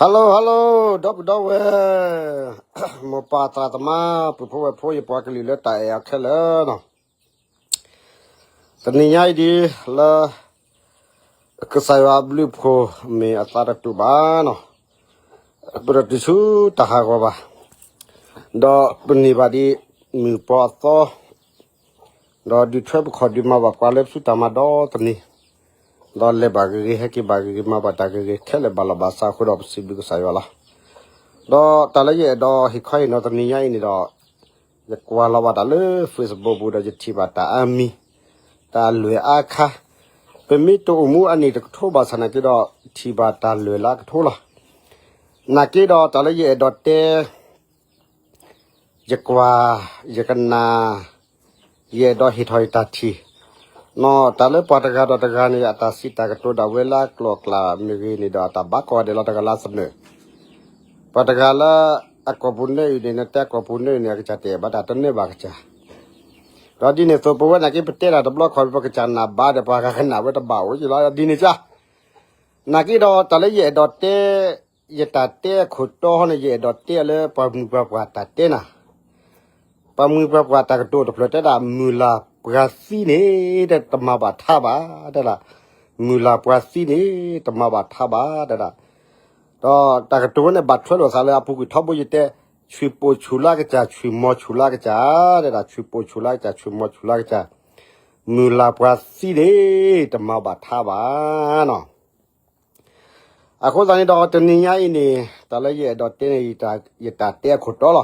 Hello hello ဒီပုၢ်ဒီဝဲၢ် မိၢ်ပၢ်သရၣ်သမါ ပုၢ်ဖိဝဲၢ်ဖိ ယပှၤကလုာ်လၢတၢ်အဲၣ်အီၤခဲလၢာ်နီၤ, တနံၤညါအံၤဒ်လၢ ကစၢ်ယွၤအဘျုးအဖှိၣ်မ့ၢ်အသးတတူာ်ဘၣ်နီၤ, ပတတုၤဆူတၢ်ဟးဂီၤဘၣ်, ဒီးပန့ၢ်ဘၣ်ဒံးမုၢ်ပှၤအသီ ဒီးဒုးထွဲပခီၣ်ဒုးမၤဘၣ်ပှၤလၢပစုတၢ်မၤဒီတနံၤ, ဒီးလဲၤဘၣ်ဂ့ၤဂ့ၤ ဟဲက့ၤဘၣ်ဂ့ၤဂ့ၤ မၤဘၣ်တၢ်ဂ့ၤဂ့ၤ ခဲလၢာ်ဘၣ်လီၤဘၣ်စးအဃိဒီးပစံးဘျုးကစၢ်ယွၤလီၤ. ဒီးတၢ်လၢယအဲၣ်ဒိးဟ့ၣ်ခီဟ့ၣ်နီၤတနံၤညါအံၤန့ၣ်ဒီး, ယကွၢ်လီၤဘၣ်တၢ်လၢ Facebook ပူၤဒီးယထံၣ်ဘၣ်တၢ်အါမံၤ, တၢ်လွဲၢ်အါခါ, ပမ့ၢ်တအိၣ်မူအနံၣ်တကထိဘၣ်ဆၣ်နာ်က့ဒီး ထံၣ်ဘၣ်တၢ်လွဲၢ်လၢအကထိလီၤ. နာ်က့ဒီးတၢ်လၢယအဲၣ်ဒိးတဲ ယကွၢ်, ယကနၣ်, ယအဲၣ်ဒိးဟ့ၣ်ထီၣ်ယတၢ်ထံၣ်, နီၢ်တၢ်လၢပှၤတဂၤဒီးတဂၤန့ၣ် အတၢ်စံးတၢ်ကတိၤဒၣ်ဝဲလၢအကျိၤအကျဲမ့ၢ်ဂ့ၤန့ၣ်ဒီး အတၢ်ဘၣ်ကီၢ်ဂၤဒဲးလီၤတဂၤလၢအသနၢၣ်, ပှၤတဂၤလၢအကိာ်ပူၤနၢအံၤန့ၣ် နတဲကိာ်ပူၤနၢအံၤန့ၣ် အကစၢ်တအဲၣ်ဘၣ်တၢ်တနၢဘၣ်ကစၢ်, ဒီးဒ်န့ၣ်အသိး ပဝဲနာ်က့ပတဲတၢ်တဘျီခီ ပကစၢ်နၢ်ဘၣ်ဒီးပှၤဂၤကနၣ်ဝဲတဘၣ်အိၣ်က့လီၤ ဒ်န့ၣ်က နာ်က့ဒီးတၢ်လၢယအဲၣ်ဒိးတဲ, ယတၢ်တဲအခိၣ်တီန့ၣ် ယအဲၣ်ဒိးတဲအီၤလၢပှၤမုၢ်ပှၤပှၢ်တၢ်တဲနၤ, ပှၤမုၢ်ပှၤပှၢ်တၢ်ကတိၤတဖျၢၣ်တဲဒၣ် မုၢ်လၢ်ပှၤသံန့ၣ် တမၤဘၣ်ထါဘၣ်, တဲဒၣ်, မုၢ်လၢ်ပှၤသံန့ၣ် တမၤဘၣ်ထါဘၣ် တဲဒၣ်, ဒီးတၢ်ကတိၤဝဲန့ၣ်ဘၣ်ထွဲလိာ်သးလၢအပူၤကွံာ်ထီဘိယတဲ, ဆံၣ်ပိာ်ဆူၣ်လၢကစၢ် ဆံၣ်မီၤဆူၣ်လၢကစၢ်, တဲဒၣ် ဆံၣ်ပိာ်ဆူၣ်လၢကစၢ် ဆံၣ်မီၤဆူၣ်လၢကစၢ်, မုၢ်လၢ်ပှၤသံန့ၣ် တမၤဘၣ်ထါဘၣ်နီၤ. အဃိသတးန့ၣ်ဒီးတနံၤညါအံၤန့ၣ် တၢ်လၢယအဲၣ်ဒိးတဲန့ၣ် ယတၢ်တဲအခိၣ်တီလီၤ.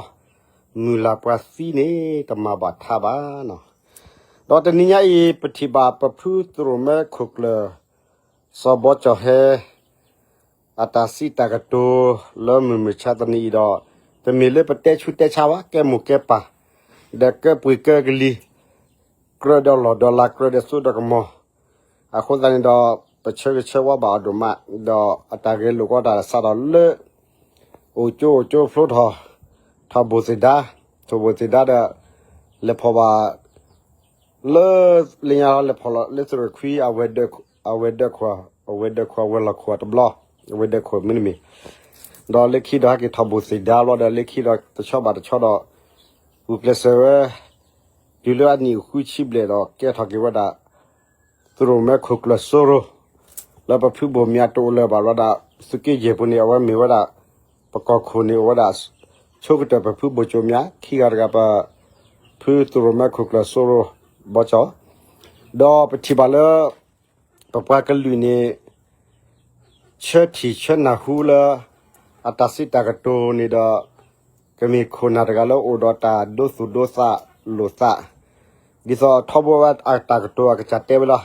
မုၢ်လၢ်ပှၤသံန့ၣ် တမၤဘၣ်ထါဘၣ်နီၤ. ဒီးတနံၤညါအံၤ ပထံၣ်ဘၣ်ပဖုသရိၣ်မဲခိၣ်ကျၢၢ် စီၤဘီကၠီၣ်ဟဲ အတၢ်စံးတၢ်ကတိၤလၢမုၢ်မဆါတနံၤအံၤဒီး တမ့ၢ်လၢပတဲဆူးတဲဆါဘၣ် ကဲမိၢ်ကဲပၢ် ဒီးကဲပှ့ၤကဲကလံၤ ကြၢးဒီးလီၢ်ဒီးလၤ ကြၢးဒီးစိဒီးကမီၤ, အဃိသတးန့ၣ်ဒီး ပဆၢဂ့ၤဆၢဝါဘၣ်အီၤဒိၣ်မး, ဒီးအတၢ်ဂဲၤလိာ်ကီတၢ်စးထီၣ်လၢ အိၣ်ကၠိအိၣ်ကၠိဖျိထီၣ်, ထီၣ်ဘိၣ်သ့ၣ်ဒါ, ထီၣ်ဘိၣ်သ့ၣ်ဒါဒီး လဲၤဖီၣ်ဘၣ် လၢ လၢညါလဲၤဖီၣ်လီၤလၢသရိာ်ခွံ အဝဲၤဒၢးခိၣ် အဝဲၤဒၢးခိၣ် အဝဲၤလီၢ်ခိၣ်တဘျီ, အဝဲၤဒၢးခိၣ်မ့တမ့ၢ်, ဒီးလၢခံဒီးဟဲက့ၤထီၣ်ဘိၣ်သ့ၣ်ဒါဘျီဒီး လၢခံဒီးတဆီဘၣ်တဆီဒီး ဂုာ်ကျဲးစၢးဝဲ တုၤလၢအနံၣ်ဃုဆံဘျဲၣ်ဒီး ကဲထီၣ်က့ၤဝဲဒၣ် သရိာ်မဲခိၣ်ကျၢၢ်စိရိၤ လၢပဖုဘိၣ်မၠးတအိၣ်လၢၤဘၣ်ဘျီဒီး သုးက့ယဲၢ်ပူၤန့ၣ် အဝဲမ့ၢ်ဝဲဒၣ် ပကီၢ်ခိၣ်န့ၣ်အိၣ်ဝဲဒၣ် ဆိကတၢၢ်ပဖုဘိၣ်ကၠိမၠး ခံဂၤတဂၤ ပဖုသရိာ်မဲခိၣ်ကျၢၢ်စိရိၤ ဘီကၠီၣ်, ဒီးပထံၣ်ဘၣ်လၢ ပပှၤကလုာ်န့ၣ် ဆၢထံၣ်ဆၢနၢ်ဟူလၢ အတၢ်စံးတၢ်ကတိၤန့ၣ်ဒီး ကမ့ၢ်ခိၣ်နၢ်တဂၤလၢအိၣ်ဒီးတၢ်ဒိသူၣ်ဒိသးလိာ်သး, ဒ်သိးထီဘိဝဲအတၢ်ကတိၤအကစၢ်တဲဝဲလီၤ.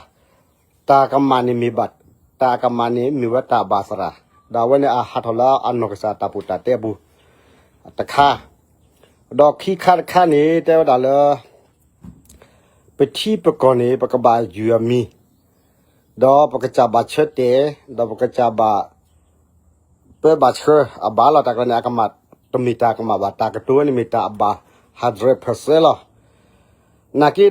တၢ်ကမၣ်န့ၣ်မ့ၢ်ဘၣ်, တၢ်ကမၣ်န့ၣ်မ့ၢ်ဝဲတၢ်ဘၣ်သရၣ်, ဒီးအဝဲန့ၣ်အဟးထီၣ်လၢအနီၢ်ကစၢ်တၢ်ပူၤတၢ်တဲအပူၤ တခါ, ဒီးခံခါတခါန့ၣ် တဲဝဲဒၣ်လၢ ပထံပကီၢ်န့ၣ် ပကဘၣ်ယုၢ်အမံၤ, ဒီးပကစၢ်ဘၣ်ဆၢတဲာ်, ဒီးပကစၢ်ဘၣ် ပၢဘၣ်ဆှၢအဘၣ်လီၤ. တၢ်ကျါန့ၣ် အကမၣ်တမ့ၢ်တၢ်ကမၣ်ဘၣ်, တၢ်ကတိၤဝဲန့ၣ်မ့ၢ်တၢ်အဘၣ် hundred percent လီၤ. နာ်က့ဒီး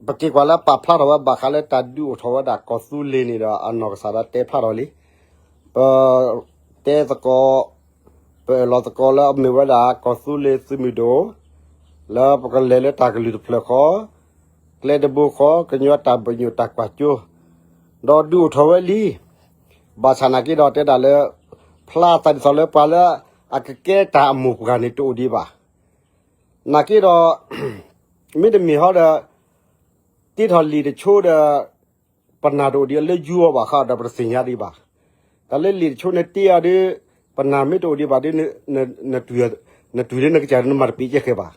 ပက့ၤကွၢ်လၢပာ်ဖျါထီၣ်ဝဲဘၣ်ဃးလၢတၢ်ဒုးအိၣ်ထီၣ်ဝဲဒၣ်ကီၢ်သူလ့ၤန့ၣ်ဒီး အနီၢ်ကစၢ်ဒီးတဲဖျါထီၣ်လံ. ပတဲသကိး, ပအၢၣ်လီၤသကိးလၢအမ့ၢ်ဝဲဒၣ်ကီၢ်သူလ့ၤသုးမုၢ်ဒိၣ် လၢပကလဲၤလၢတၢ်ကလုၢ်တဖျၢၣ်ဃီ, ကျဲတဘိဃီ, ကညီတၢ်ပညိၣ်တၢ်ကွၢ်စိ, ဒီးဒုးအိၣ်ထီၣ်ဝဲလံ. ဘၣ်ဆၣ်နာ်က့ဒီးတဲဒၣ်လၢ ဖျါသးဒ်သိးလၢပှၤလၢအကကဲတၢ်အမိၢ်ပှၢ်န့ၣ်တအိၣ်ဒံးဘၣ်. နာ်က့ဒီး မ့တမ့ၢ်ဟီဒီး တ့ထီၣ်လံာ်တဆိဒီး ပနၢ်တအိၣ်ဒံးလၢယူအီၤဘၣ်ဃီဒီး ပတသ့ၣ်ညါဒံးဘၣ်. တၢ်လၢလံာ်တဆိန့ၣ်တ့အီၤဒီး ပနၢ်မ့ၢ်တအိၣ်ဒံးဘၣ်ဒီး နတုၤလၢနကစၢ်နမၤတပ့ၤကဲဃဲဘၣ်.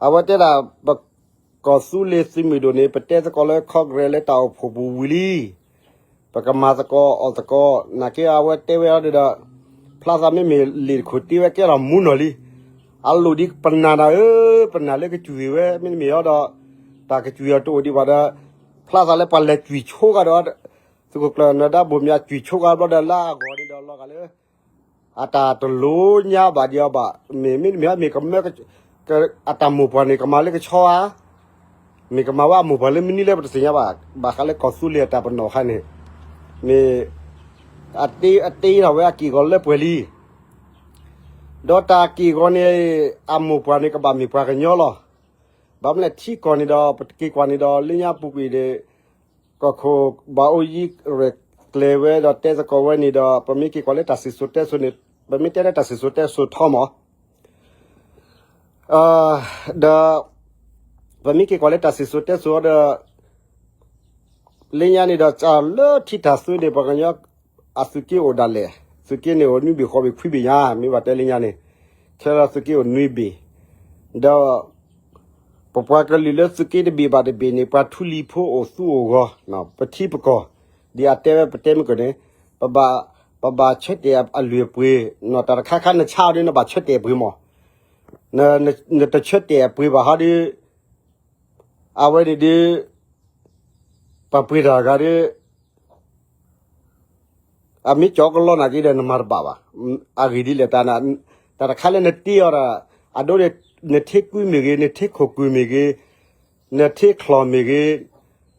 အဝဲတဲဒၣ် ပကီၢ်သူလ့ၤသုးမုၢ်ဒိၣ်န့ၣ် ပတဲသကိးလၢ Congress လၢတၢ်အိၣ်ဖှိၣ်ပူၤဝံၤလံ ပကမၤသကိးအီၣ်သကိး နာ်က့အဝဲတဲဝဲအီၤဒီး ဖျါသးမ့မ့ၢ်လံာ်တခိၣ်တ့ဝဲကဲထီၣ်မူနီၢ်လံ. အလိၣ်ဒံးပနၢ်နၤဧၢ, ပနၢ်လၢကကွံာ်ဝဲ မ့တမ့ၢ်အီၤဒီး တၢ်ကကွံာ်အီၤတအိၣ်ဒံးဘၣ်ဒီး ဖျါသးလၢပှၤလဲၤကွံာ်ဆိဂၤဒီး သုးခိၣ်ကျၢၢ်နၢၤဒါဘိၣ်မၠးကွံာ်ဆိဂၤဘျီဒီး လၢအဂီၢ်န့ၣ်ဒီးလီၤဂာ်လၢ အတၢ်တလိညါဘၣ်ဒံးအီၤဘၣ်. မ့မ့ၢ်မ့ၢ်မ့ၢ်ကမၢ အတၢ်မိၢ်ပှၢ်န့ၣ် ကမၤလၢကဆီဧါ, မ့ၢ်ကမၤဝဲအမိၢ်ပှၢ်လၢမနုၤလၢပတသ့ၣ်ညါဘၣ်. ဘၣ်ဃးလၢကီၢ်သူလ့ၤအတၢ်ပနီၣ်အခါန့ၣ် မ့ၢ် အတ့ထီၣ်ဝဲအက့ၢ်ဂီၤလၢပှဲၤလံ. ဒီးတၢ်က့ၢ်ဂီၤန့ၣ် အမိၢ်ပှၢ်န့ၣ်ကဘၣ်မ့ၢ်ပှၤကညီလီၤ. ဘၣ်မနုၤလဲၣ်ထံကီၢ်န့ၣ်ဒီး ပက့ၤကွၢ်န့ၣ်ဒီး လၢညါပူၤကွံာ်ဒီး ကီၢ်ခိၣ်ဘၣ်အိၣ်ယံၤရဲၣ်ကျဲၤဝဲဒီးတဲသကိးဝဲန့ၣ်ဒီး ပမ့ၢ်က့ၤကွၢ်လၢတၢ်စံၣ်စိၤတဲစိၤန့ၣ် ပမ့ၢ်တဲလၢတၢ်စံၣ်စိၤတဲစိၤထီမး ဒီး ပမ့ၢ်က့ၤကွၢ်လၢတၢ်စံၣ်စိၤတဲစိၤဒီး လၢညါန့ၣ်ဒီး လၢထံတၢ်သုးန့ၣ် ပှၤကညီ အသုးက့အိၣ်ဒၣ်လဲာ်, သုးက့န့ၣ်အိၣ်နွံဘ့ၣ်ဃိးဘ့ၣ်ခွံဘ့ၣ်ညါ မ့ၢ်ဘၣ်တဲလၢညါန့ၣ် ခဲလၢာ်သုးက့အိၣ်နွံဘ့ၣ်, ဒီး ပပှၤကလုာ်လၢသုးက့တဘ့ၣ်ဘၣ်တဘ့ၣ်န့ၣ် ပှၤထူလံၤဖိအိၣ်သူအိၣ်ဂီၤ, ပထံပကီၢ်, ဒ်အတဲဝဲပတဲမုၢ်ကၢၢ်န့ၣ် ပဘၣ် ပဘၣ်ဆၢတဲာ်အလုၢ်အပှ့ၤ, တၢ်တခါခါနဆါအီၤဒီးနဘၣ်ဆၢတဲာ်ပှ့ၤမး, နတဆၢတဲာ်အပှ့ၤဘၣ်ဟီဒီး အဝဲန့ၣ်ဒီး ပှၤပှ့ၤတၢ်ဂၤဒီး အမ့ၢ်ကၠီကလီနာ်က့ဒီးနမၤတဘၣ်ဘၣ်. အဂ့ၢ်ဒ်လဲၣ် တၢ်တခါလၢနတ့အီၤဒီး အဒိဒီး နထ့ကွံမ့ၢ်ဂ့ၤ, နထ့ခိၣ်ကွံာ်မ့ၢ်ဂ့ၤ, နထ့ချီၣ်မ့ၢ်ဂ့ၤ,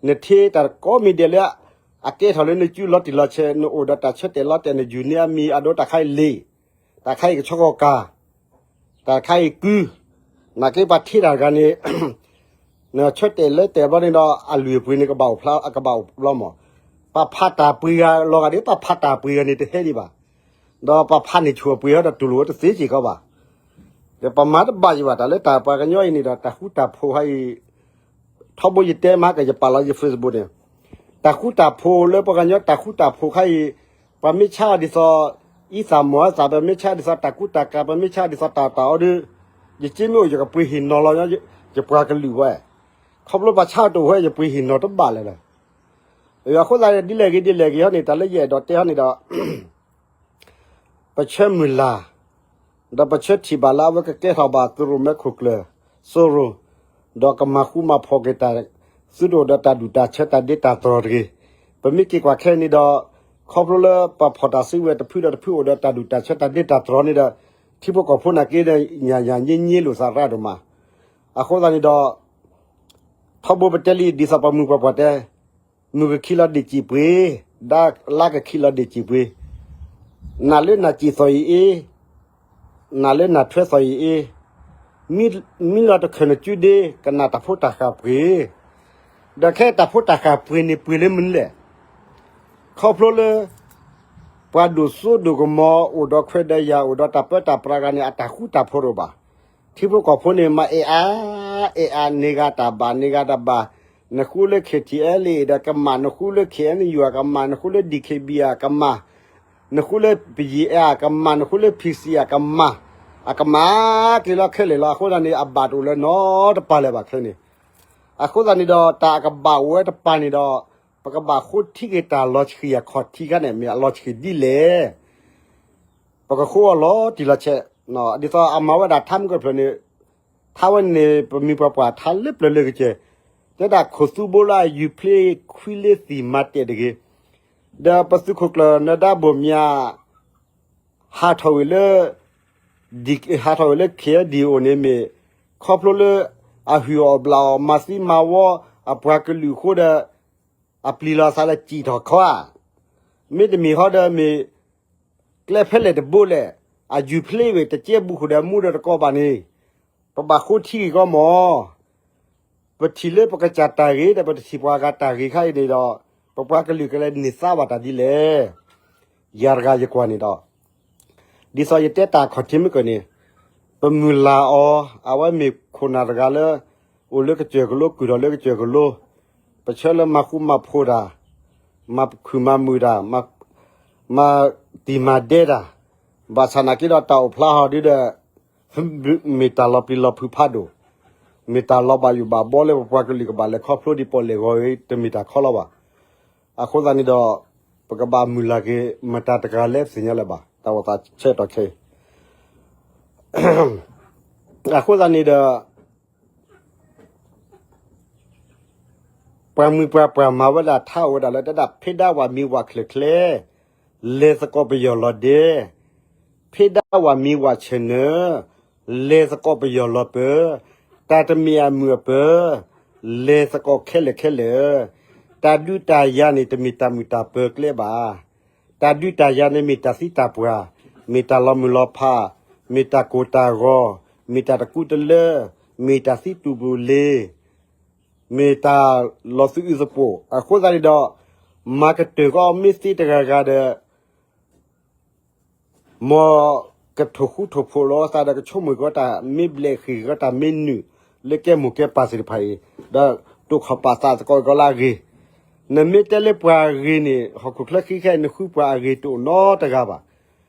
နထ့တၢ်ကိးမံၤဒဲးလၢ အကဲထီၣ်လၢနစုလီၤတံၢ်လီၤဆဲး နအိၣ်ဒီးတၢ်ဆၢတဲာ်လီၤတဲာ် နယူၤန့ၢ်အမံၤ အဒိတၢ်ခါအံၤလံ တၢ်ခါအံၤကဆီကီၢ်ကၤ, တၢ်ခါအံၤကု, နာ်က့ပှၤထ့တၢ်တဂၤန့ၣ် နဆၢတဲာ်လၢတဲာ်ဘျီန့ၣ်ဒီး အလုၢ်အပှ့ၤန့ၣ်ကဘၣ်အိၣ်ဖျါ ကဘၣ်အိၣ်ဘျီမး, ပှၤဖးတၢ်ပှ့ၤဂၤလီၤဂာ်ဒီး ပှၤဖးတၢ်ပှ့ၤဂၤန့ၣ်တဟဲဒံးဘၣ်, ဒီးပှၤဖးန့ၢ်ဆူၣ်အပှ့ၤဟီဒီးတူၢ်လိာ်ဝဲတသ့စ့ၢ်ကီးဘၣ်, ဒီးပမၤတဘၣ်ယံၤဘၣ် တၢ်လၢတၢ်ပှၤကညီအံၤန့ၣ်ဒီး တၢ်ဃူတၢ်ဖိးခါအံၤ ထီဘိယတဲမးကယပာ်လီၤယ Facebook န့ၣ်, တၢ်ဃူတၢ်ဖိးလၢပှၤကညီတၢ်ဃူတၢ်ဖိးခါအံၤ, ပမ့ၢ်ဆါအီၤဒ်သိး အံသၣ်မီၢ်အသၣ် ပမ့ၢ်ဆါဒ်သိးတၢ်ကူတၢ်ကၤ ပမ့ၢ်ဆါဒ်သိးတၢ်တၢ်အီၤဒီး, ယက့မ့ၢ်အိၣ်ယကပှ့ၤဟ့ၣ်နီၤလီၤ ယပှၤကလုာ်ဝဲ, ခီဖျိပှၤဆါတအိၣ်ဝဲ ယပှ့ၤဟ့ၣ်နီၤတဘၣ်လၢၤလၢၤ, အဃိသတးန့ၣ် ဒ်လဲၣ်ဂ့ၤဒ်လဲၣ်ဂ့ၤဟီန့ၣ် တၢ်လၢယအဲၣ်ဒိးတဲဟီန့ၣ်ဒီး ပဆၢမုၢ်လၢ်, ဒီးပဆၢထံၣ်ဘၣ်လၢအဝဲကကဲထီၣ်ဘၣ်သုးရိၣ်မဲခိၣ်ကျၢၢ်, စိရိၤ, ဒီးကမၤဃူမၤဖိးက့ၤတၢ်, သုတအိၣ်ဒီးတၢ်ဒူၣ်တၢ်ဆၢတၢ်ဒ့တၢ်တြီၤတဂ့ၤ, ပမ့ၢ်က့ၤကွၢ်ခဲအံၤန့ၣ်ဒီး, ခီဖျိလၢပှၤဖီၣ်တၢ်စုကဝဲၤတဖုဒီးတဖုအိၣ်ဒီးတၢ်ဒူၣ်တၢ်ဆၢတၢ်ဒ့တၢ်တြီၤန့ၣ်ဒီး, ထံဖိကီၢ်ဖိနာ်က့ဒီး ညါညါည့ည့လိာ်သးရၣ်ဒိၣ်မး, အဃိသတးန့ၣ်ဒီး ထီဘိပတဲလံဒ်သိးပှၤမုၢ်ပှၤပှၢ်တဲ, မုၢ်ကခံလီၤဒ့ၣ်စံာ်ပှ့ၤ, ဒၢလါကခံလီၤဒ့ၣ်စံာ်ပှ့ၤ, နၢ်လၢနၢ်စံာ်သီၣ်အံၤအ့, နၢ်လၢနၢ်ထွဲသီၣ်အံၤအ့, မံလီၤတခၢၣ်နစုဒ့ ကနၣ်တၢ်ဖိတၢ်ဃၢ်ပှ့ၤ, ဒီးခဲတၢ်ဖိတၢ်ဃၢ်ပှ့ၤန့ၣ်ပှ့ၤလၢမနုၤလဲၣ်, ခီဖျိလၢ ပှၤဒိၣ်စိဒိၣ်ကမီၤ အိၣ်ဒီးခွဲးဒီးယာ် အိၣ်ဒီးတၢ်ပၢတၢ်ပြးဂၤန့ၣ် အတၢ်ဃူတၢ်ဖိးတအိၣ်ဘၣ်. ထံဖိကီၢ်ဖိန့ၣ် မၤအဲၣ်အါ, အဲၣ်အါ န့ၢ်ဂၤတၢ်ဘၣ် န့ၢ်ဂၤတၢ်ဘၣ်, နဃူလၢ KTLA ဒီးကမၣ်, နဃူလၢ KNU အကမၣ်, နဃူလၢ DKB အကမၣ်, နဃူလၢ ပယံၤအဲၣ်အကမၣ်, နဃူလၢ PC အကမၣ်, အကမၣ်က့ၤလီၤခဲလၢာ်လီၤ. အဃိသတးန့ၣ် အဘၣ်တအိၣ်လၢၤနီတပၤလၢၤဘၣ်ခဲန့ၣ်. အဃိသတးန့ၣ်ဒီး တၢ်အကဘၣ်အိၣ်ဝဲတပၤန့ၣ်ဒီး ပကဘၣ်ဃိထံက့ၤတၢ်လီၤဆှံအခီၣ်ထံးခါန့ၣ် မ့ၢ်အလီၤဆှံဒ်လဲၣ်. ပကဃိအီၤလီၤတံၢ်လီၤဆဲး, ဒ်သိးအမၤဝဲဒၣ်ထါမုၢ်ကဖျၢၣ်န့ၣ်, ထါဝဲန့ၣ် ပမိၢ်ပှၤပှၢ်ထါလၢပျၢၤလၢကစၢၢ်, တဲဒၣ်ခိၣ်သူဘိလၢအယူၤဖျ့ခွံလၢသံၣ်မၤတဲာ်တဂ့ၤ, ဒီးပသုးခိၣ်ကျၢၢ်နၢၤဒါဘိၣ်မၠး ဟးထီၣ်ဝံၤလၢ ဟးထီၣ်ဝံၤလၢ KNDO န့ၣ်မ့ၢ် ခီဖျိလၢ အဟုၣ်အီၣ်ဘျးအီၣ် မၤသံမၤဝီ အပှၤကလုာ်အဃိဒီး အပျံၤလီၤအသးလၢစံၣ်ထီၣ်ခီဧါ, မ့တမ့ၢ်ဟီဒီးမ့ၢ် ကျဲဖဲလဲၣ်တဘိလဲၣ်, အယူၤဖျ့ဝဲတကဲဘူးဃုာ်ဒီးမူဒီးတကိးဘၣ်န့ၣ်, ပဘၣ်ဃိထံဂ့ၢ်ကီမၢ်. ပထံၣ်လၢပကစၢ်တၢ်ဂ့ၤဒီး ပတထံၣ်ပှၤဂၤတၢ်ဂ့ၤခါအံၤန့ၣ်ဒီး ပပှၤကလုာ်ကလဲၤန့ၢ်သါဘၣ်တၢ်ဒ်လဲၣ်. ယၤတဂၤယကွၢ်န့ၣ်ဒီး ဒ်သိးယတဲတၢ်အခီၣ်ထံးမ့ၢ်ကၢၢ်န့ၣ်, ပမုၢ်လၢ်အီၤ အဝဲမ့ၢ်ခိၣ်နၢ်တဂၤလၢ အိၣ်လၢကစၢၢ်ကလိ ကုၢ်ထီၣ်လၢကစၢၢ်ကလိ, ပဆၢလၢမၤဃူမၤဖိးတၢ်, မၤခုၣ်မၤမုာ်တၢ်, မၤတံၢ်မၤဒဲတၢ်, ဘၣ်ဆၣ်နာ်က့ဒီးတၢ်အိၣ်ဖျါဟီဒ်ဒီး မ့ၢ်တၢ်လီၤပျံၤလီၤဖုးဖးဒိၣ်, မ့ၢ်တၢ်လီၤဘၣ်ယိၣ်ဘၣ်ဘီလၢပပှၤကလုာ်ကဘၣ်လဲၤခီဖျိဒ်ပီၣ်လဲၣ်ဂီၤအံၤ တမ့ၢ်တၢ်ခီလီၤဘၣ်. အဃိသတးန့ၣ်ဒီး ပကဘၣ်မုၢ်လၢ်က့ၤ မတၤတဂၤလဲၣ်သ့ၣ်ညါလၢၤဘၣ် တၢ်အိၣ်သးဆၢကတီၢ်ခဲအံၤ အဃိသတးန့ၣ်ဒီး ပှၤမုၢ်ပှၤပှၢ်မၤဝဲဒၣ်ထါအိၣ်ဝဲဒၣ်လၢတၢ်ဒၣ် ဖဲဒၣ်ဝဲမံဝဲချၢၣ်ချၢ, လဲၤသကိးပယီၤလီၤဒဲ, ဖဲဒၣ်ဝဲမံဝဲဆဲးနၢ, လဲၤသကိးပယီၤလီၤပၢၤ, တၢ်တမ့ၢ်အမုာ်အပၢၤ, လဲၤသကိးခဲလၢာ်ခဲလၢာ်, တၢ်ဒုးတၢ်ယၤန့ၣ် တမ့ၢ်တၢ်မုာ်တၢ်ပၢၤကျဲဘၣ်. တၢ်ဒုးတၢ်ယၤန့ၣ်မ့ၢ်တၢ်သံတၢ်ပှၢ်, မ့ၢ်တၢ်လီၤမုၢ်လီၤဖး, မ့ၢ်တၢ်ကိၢ်တၢ်ဂီၤ, မ့ၢ်တၢ်တကူတလၢ, မ့ၢ်တၢ်သံတူၢ်ပူၤလ့ၤ, မ့ၢ်တၢ်လီၤသုးအုးသပိး, အဃိသတးန့ၣ်ဒီး မၤကတၢၢ်ကီမ့ၢ်သ့တဂၤဂၤဒီး မ်ကထိၣ်ဃူထိၣ်ဖိးလီၤသးဒီးကဆိကမိၣ်ကီးတၢ်မ့ၢ်ဘျဲးဃ့ၢ်ကီးတၢ်မ့ၢ်နုာ်လၢကဲမိၢ်ကဲပၢ်သ့ၣ်တဖၣ်အံၤ, ဒီးတိာ်ခီၣ်ပာ်သးသကိးကီးလၢအဂ့ၤ, နမ့ၢ်တဲလၢပှၤဂ့ၤန့ၣ် ဟီၣ်ခိၣ်ချၢဃံခဲအံၤ နဃုပှၤအဂ့ၤတအိၣ်နီတဂၤဘၣ်.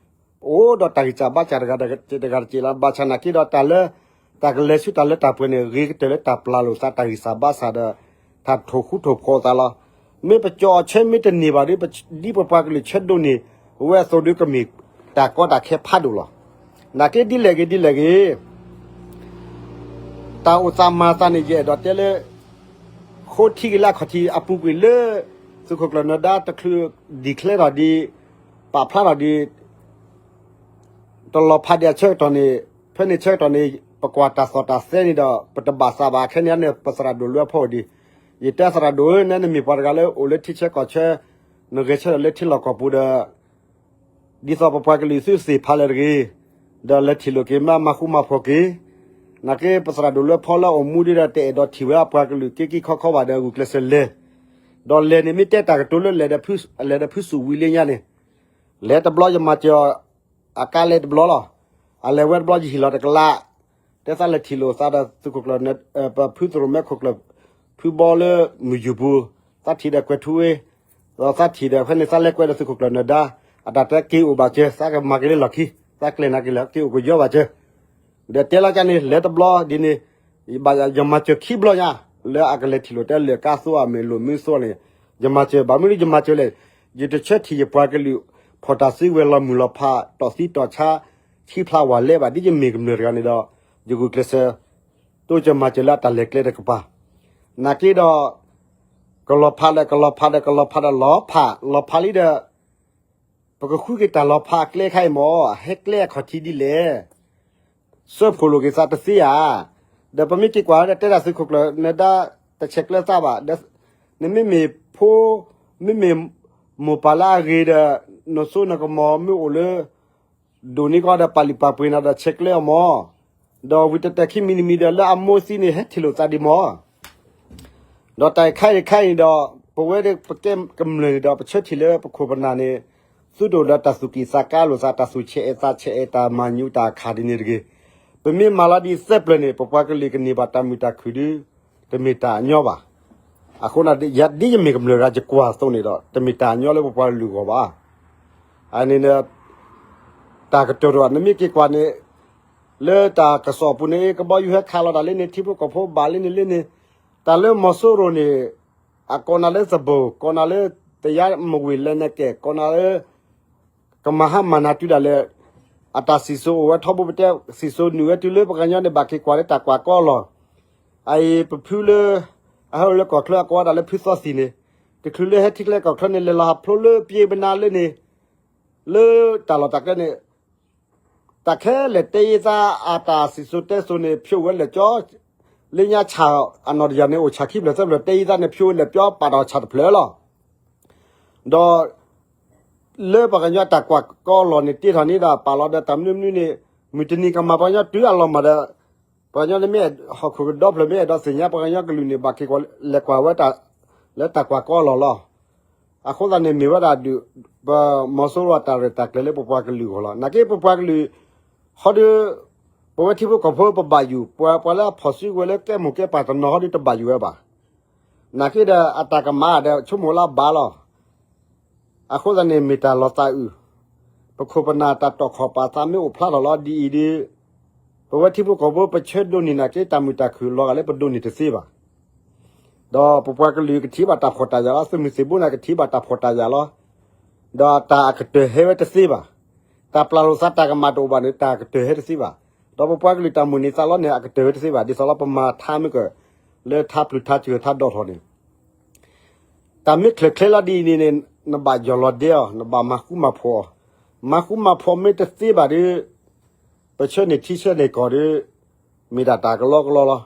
အိၣ်ဒီးတၢ်ဂံၢ်စၢ်ဘါစၢ်တဂၤတက့ၢ်လီၤ. ဘၣ်ဆၣ်နာ်က့ဒီးတၢ်လၢ တၢ်ကလဲၤဆူတၢ်လၢတၢ်ပှဲၤန့ၣ် ဂ့ၤကတၢၢ်လၢတၢ်ပျၢ်လိာ်သးတၢ်ဂံၢ်စၢ်ဘါစၢ်ဒီး တၢ်ထိၣ်ဃူထိၣ်ဖိးသးလီၤ. မ့ၢ်ပကၠီၣ်အီၤဆၢမ့ၢ်တန့ၢ်ဘၣ်ဒီး ဒ်ပပှၤကလုာ်ဆၢဒိးန့ၢ်ဝဲအသိးဒီးကမ့ၢ်တၢ်ကီတၢ်ခဲဖးဒိၣ်လီၤ. နာ်က့ဒ်လဲၣ်ဂ့ၤဒ်လဲၣ်ဂ့ၤ တၢ်အိၣ်သးမၤသးန့ၣ် ယအဲၣ်ဒိးတဲလၢ ဃိထံက့ၤလၢအခီၣ်ထံးအပူၤကွံာ်လၢ သုးခိၣ်ကျၢၢ်နၢၤဒါတချုး declareထီၣ်ဒံး ပာ်ဖျါထီၣ်ဒံး တလီၤဖးဒံးအဆၢကတီၢ်န့ၣ် ဖဲန့ၣ်ဆၢကတီၢ်န့ၣ် ပကွၢ်တၢ်သီၣ်တၢ်သဲန့ၣ်ဒီး ပတဘၣ်သးဘၣ်ခဲန့ၣ်န့ၣ် ပသရၣ်ဒိၣ်လွဲဖီအီၤဒံး, ယတဲသရၣ်ဒိၣ်ဧၢ နဲနမ့ၢ်ပှၤတဂၤလၢအိၣ်လၢထံဆၢကီၢ်ဆၢ နဂဲၤဆၢထၢၣ်လၢထံလီၢ်ကီၢ်ပူၤဒီး ဒ်သိးပပှၤကလုာ်သုသ့ၣ်ဖးလဲၣ်တဂ့ၤ, ဒီးလဲၤထံၣ်လိာ်က့ၤမးမၤဃူမၤဖိးက့ၤ, နာ်က့ပသရၣ်ဒိၣ်လွဲဖီလၢအိၣ်မူဒ်ဒီးတအဲၣ်ဒိးထံၣ်ဝဲအပှၤကလုာ်က့က့ခီခီဘၣ်ဒီးဂုာ်ကျဲးစၢးလဲၤ, ဒီးလဲၤန့ၣ်မ့ၢ်တဲတၢ်ကတိၤလၢ လဲၤဒီးဖုစူၣ်ဝံၤလၢညါန့ၣ်, လဲၤတဘျီယမၤစၢၤအီၤ အကါလဲၤတဘျီလီၤ, အလဲၤဝဲတဘျီယဟ့ၣ်လီၤတကလး, တဲသးလဲၤထံၣ်လိာ်သးဒီးသုးခိၣ်ကျၢၢ် ပဖုသရိၣ်မဲခိၣ်ကျၢၢ် ဖုဘီလၢမုၢ်ယူၢ်ပူၤ, သးထံၣ်ဒီးကွဲၤထူဝ့, ဒီးသးထံၣ်ဒီးဖဲန့ၣ်သးလဲၤကွဲးဒီးသုးခိၣ်ကျၢၢ်နၢၤဒါ, အတၢ်တဲက့ၤအိၣ်ဘၣ်စၢၤ သးကမၤက့ၤလၢလီၢ်ခံ, သးကျဲၤနာ်က့ၤလၢက့ၤအိၣ်ကယီဘၣ်စၢၤ, ဒီးတဲလီၤကန့ၣ် လဲၤတဘျီဒ်န့ၣ်, ယမၤစၢၤခံဘျီညါ, လၢအကလဲၤထံၣ်လိာ်တဲလၢကါသိအမ့ၢ်လိာ်မုၢ်သိန့ၣ်, ယမၤစၢၤဘၣ်မနုၤယမၤစၢၤလဲၣ်, ယတဆၢထံၣ်ယပှၤကလုာ် ဖီၣ်တၢ်စုဝဲၤလီၤမုၢ်လီၤဖး တီၢ်သံတီၢ်ဆါ ထံဖျါဝၣ်လဲဘၣ် ဒ်ယမ့ၢ်ကမျၢၢ်တဂၤန့ၣ်ဒီး, ယဂုာ်ကျဲးစၢး တိစၢၤမၤစၢၤလၢအတၢ်လဲၤကျဲတကပၤ, နာ်က့ဒီး ကလီၤဖးဒီးကလီၤဖးဒီးကလီၤဖးဒီးလီၤဖး လီၤဖးလံဒီး ပကဃုက့ၤတၢ်လီၤဖးအကျဲခါအံၤမ့ၢ် ဟဲကျဲအခီၣ်ထံးဒ်လဲၣ်, စၢဖှိၣ်လိာ်က့ၤသးတသ့ဧါ, ဒီးပမ့ၢ်က့ၤကွၢ်ဒီးတဲဒၣ်သုးခိၣ်ကျၢၢ်နၢၤဒါ တဆဲးကျၢသးဘၣ်, နမ့မ့ၢ်ဖိ မ့မ့ၢ်မိၢ်ပၢ်လၢအဂ့ၤဒီး နစိနကမီၤမ့ၢ်အိၣ်လၢ ဒိၣ်န့ၢ်ကီးဒီးပာ်လုၢ်ပာ်ပှ့ၤနၤဒီးဆဲးကျၢအီၤမ့ၢ်, ဒီးဝံၤတတၢၢ်ခံမံၤတမံၤဒီးလၢအမိၢ်သံန့ၣ် ဟဲထံၣ်လိာ်သးဒံးမ့ၢ် ဒီးတၢ်အံၤခါအံၤခါအံၤဒီး ပဝဲဒၣ်ပကဲကမျၢၢ်န့ၣ်ဒီး ပဆၢထံၣ်လၢပခိၣ်ပနၢ်န့ၣ် သုတအိၣ်ဒီးတၢ်သူၣ်ကံၢ်သးကါလိာ်သး တၢ်သူၣ်ဆဲးအဲးသးဆဲးအဲး တၢ်မၤညူးတၢ်ခးဒ်န့ၣ်တဂ့ၤ. ပမ့ၢ်မၤလီၤဒ်သၢပျၢၤန့ၣ် ပပှၤကလုာ်ကန့ၢ်ဘၣ်တၢ်မုာ်တၢ်ခုၣ်ဒီး တမ့ၢ်တၢ်အညီဘၣ်. အဃိန့ၣ် ဒ်ယမ့ၢ်ကမျၢၢ်ရၢ ယကွၢ်အသိးန့ၣ်ဒီး တမ့ၢ်တၢ်အညီလၢပပှၤကလုာ်အဂီၢ်ဘၣ်. အန့ၣ် တၢ်ကတိၤတအိၣ် နမ့ၢ်က့ၤကွၢ်န့ၣ် လၢတၢ်ကစီၣ်အပူၤန့ၣ် ကဘီယူၤဟဲခးလီၤတၢ်လၢန့ၣ် ထံဖိကီၢ်ဖိဘၣ်လၢန့ၣ်လၢန့ၣ်, တၢ်လၢမီၤစိရိၤန့ၣ် အကိးနၤလၢသဘိၣ် ကိးနၤလၢ တယါမဝ့ၢ်လဲၤနကဲၣ် ကိးနၤလၢ ကမၤဟါမၢ်နၤတုၤဒၣ်လဲာ်, အတၢ်စံၣ်စိၤအိၣ်ဝဲထီဘိပတဲ စံၣ်စိၤနုာ်ဝဲတုၤလၢပှၤကညီန့ၣ် ဘၣ်က့ၤကွၢ်လၢတၢ်ကွၢ်ကီလီၤ. အအံၤပဖုလၢ အဟဲအိၣ်လၢကီၢ်ချၢအကိးဝဲဒၣ်လၢဖုသီသံၣ်န့ၣ်, တချုးလၢဟဲထံချၢကီၢ်ချၢန့ၣ် လဲၤလီၤဟးဖျိလၢပယ့ပနါလၢန့ၣ်, လၢတၢ်လီၢ်တၢ်ကျဲန့ၣ် တၢ်ခဲလၢာ်တဲယသးအတၢ်စံၣ်စိၤတဲစိၤန့ၣ် ဖျိဝဲလၢာ်ကၠီ, လၢညါဆၣ်အနီၢ်တယၢ်န့ၣ် အိၣ်ဆၣ်ခံဖျၢၣ်သၢဖျၢၣ် တဲယသးန့ၣ် ဖျိဝဲလၢာ်ကၠီပာ်ထီၣ်ဆၣ်တဖျၢၣ်လီၤ. ဒီး လၢပှၤကညီတၢ်ကွၢ်ကီလီၢ်န့ၣ် တ့ထီၣ်န့ၣ်ဒီးပာ်လီၤဒီးတၢ်မနုၤမနုၤန့ၣ် မုၢ်တနံၤကမၤပှၤကညီတုၤအလီၢ်မးဒီး ပှၤကညီန့ၣ်မ့ၢ်ဟီၣ်ခိၣ်ကဒီဖျၢၣ်မ့ၢ်အဲၣ်ဒိးသ့ၣ်ညါပှၤကညီကလုာ်န့ၣ် ဘၣ်က့ၤကွၢ်လဲၤကွၢ်ဝဲ လၢတၢ်ကွၢ်ကီလီၢ်လီၤ. အဃိသတးန့ၣ်မ့ၢ်ဝဲဒၣ်ဒုး ပမီၤစိရိၤအတၢ်ရဲၣ်တၢ်ကျဲၤလၢပပှၤကလုာ်အဂီၢ်လီၤ. နာ်က့ပပှၤကလုာ် ဟီဒီး ပဝဲထံဖိကီၢ်ဖိပဘၣ်ယိၣ် ပှၤလၢအဖီၣ်စုကဝဲၤလၢကဲမိၢ်ကဲပၢ်တနီၤဟီဒီးတဘၣ်ယိၣ်ဝဲဘၣ်. နာ်က့ဒီးအတၢ်ကမၣ်ဒီးဆိကမိၣ်လၢအဘၣ်လီၤ. အဃိသတးန့ၣ်မ့ၢ်တၢ်လီၤသးအုး, ပခိၣ်ပနၢ်တၢ်တီၢ်ခီၣ်ပာ်သးမ့ၢ်အိၣ်ဖျါထီၣ်လီၤဒ်အံၤဒီး ပဝဲထံဖိကီၢ်ဖိပဆၢဒိးန့ၢ်နာ်က့ တၢ်မုာ်တၢ်ခုၣ်လီၤဂာ်လၢပဒိးန့ၢ်တသ့ဘၣ်. ဒီးပပှၤကလုာ်ကထံၣ်ဘၣ်တၢ်ဖှီၣ်တၢ်ယာ်လီၤ, သုးမုၢ်သံၣ်ဘိန့ၣ်ကထံၣ်ဘၣ်တၢ်ဖှီၣ်တၢ်ယာ်လီၤ. ဒီးတၢ်အကတၢၢ်ဟဲဝဲတသ့ဘၣ်. တၢ်ပျၢ်လိာ်သးတၢ်ကမၣ်တအိၣ်ဘၣ်န့ၣ် တၢ်အကတၢၢ်ဟဲတသ့ဘၣ်. ဒီးပပှၤကလုာ်တၢ်မုၢ်န့ၢ်သးလီန့ၣ် အကတၢၢ်ဟဲတသ့ဘၣ်. ဒ်သိးလီၤပမၤထါမ့ၢ်က လၢထါပျုၤထါစှၤထါဒိၣ်ထီၣ်န့ၣ် တၢ်မ့ၢ်ချၢၣ်ချ့လီၤဒ်အံၤန့ၣ်န့ၣ် နဘၣ်ယီၢ်လီၤဒဲအီၤ, နဘၣ်မၤဃူမၤဖိးအီၤ. မၤဃူမၤဖိးမ့ၢ်တသ့ဘၣ်ဒီး ပဆၢန့ၢ်ထံဆၢန့ၢ်ကီၢ်ဒီး မ့ၢ်ဒၣ်တၢ်ကလီကလီလီၤ.